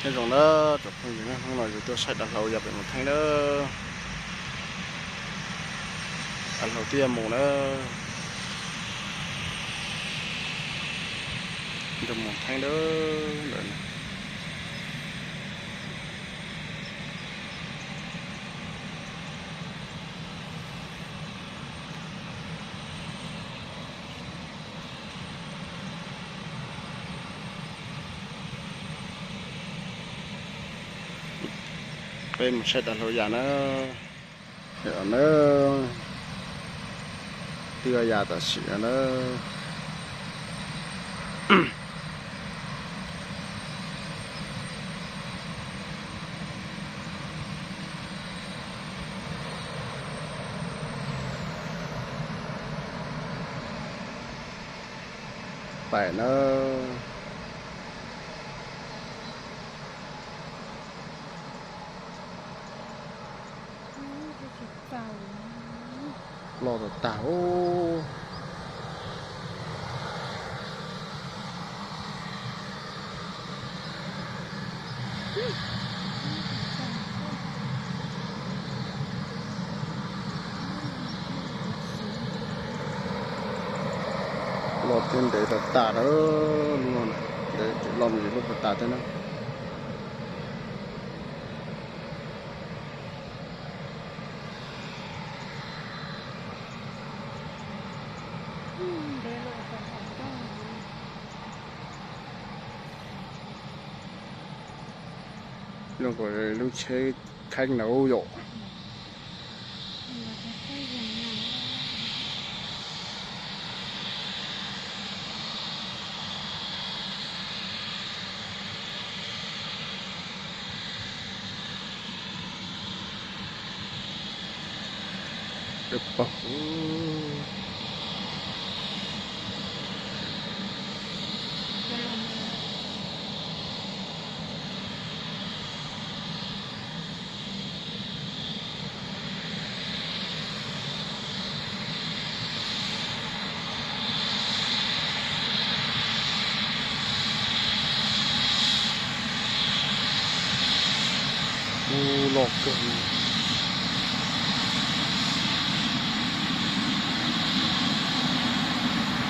Nyob zoo na tsoom phooj ywg, hnub no yus tuaj saib dav hlau ya pem Moos Theeb na. Dav hlau twb ya mus na. Nram Moos Theeb na. Peb mus saib dav hlau ya na. Na, twb ya tam sim no na. Pais na. Loj tag tag. Loj thiab ntev tag tag na, lub no ntev, loj mus lub puag ta thiab na. Zoo nkaus lub tsheb kheeb na yom. Ub, loj kawg.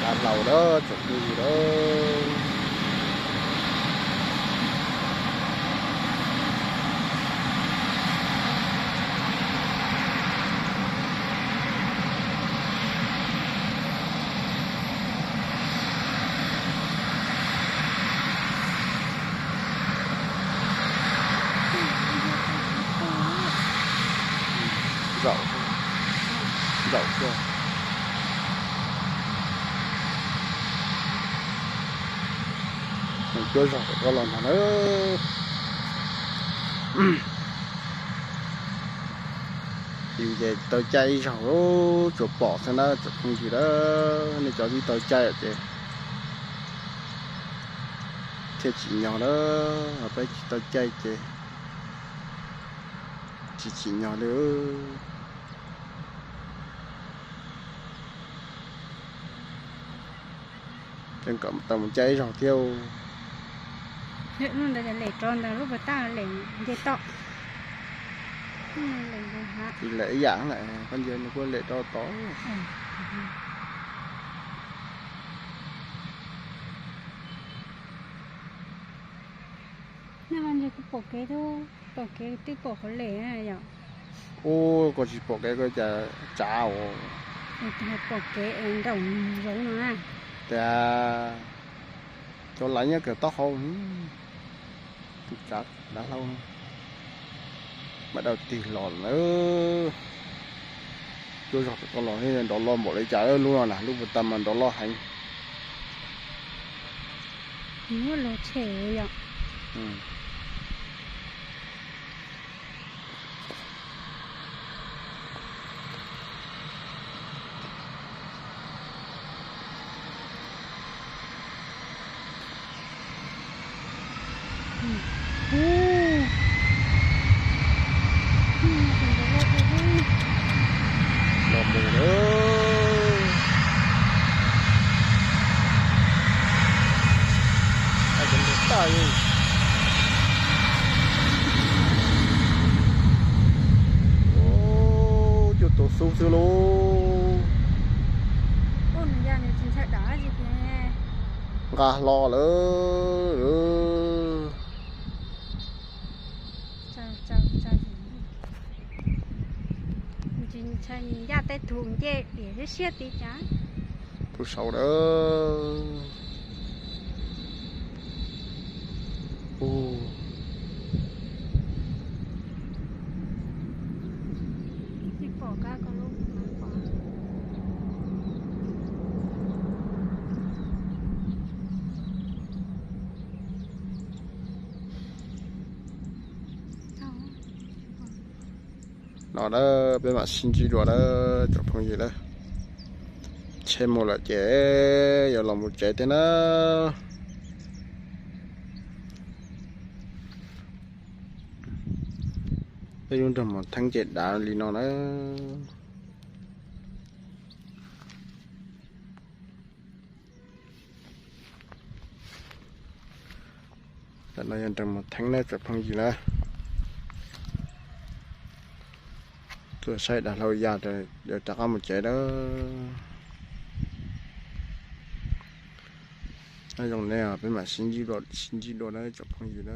Dav hlau na tsoom phooj ywg na. Zaum, zaum xwb. Mus cuab zog kom koj los ntag na. Yus ces tau caij ib zaug tsuas pom xwb na tsoom phooj ywg na. Nej cov twb tau caij ces thiaj tsim nyog na, ho peb tsis tau caij ces tsis tsim nyog li. Ces kom tau mus caij ib zaug thiab. Lem rau ntawd lem tom nce toj. Lem ib yam na, koj ntsia nws kuj lem rau tod. Nej ntsia kuv pom kev, pom kev twb pom qhov lem yom. Ub, koj tsis pom kev koj cas tsav os. Pom kev nraum zoov no na. Tias cov laiv nyob kawg taub hau, tus tsav dav hlau no. Mas dau tig los lawm. Cuab zog kom koj los, nrov loj npaum li cas lub no na, lub puag ta mas nrov loj heev. Muab los tshem yom. Los mus lawm. Ai, cov ntawd tag li. Twb lub nqa hlo lawm. Ncaj tej tug ncej diam siab siab tid cas. Tub sau lawm. No na, peb mam sib ntsib dua na tsoom phooj ywg na. Tsheb mus lawm ces yuav los mus tsev thiab na. Peb lub nroog Mus Theeb ces dav li no na. Tam no yog nroog Mus Theeb na tsoom phooj ywg na. Tuaj saib dav hlau ya, yuav rov qab mus tsev lawm. Nyob zoo nej, peb mam sib ntsib dua na tsoom phooj ywg na.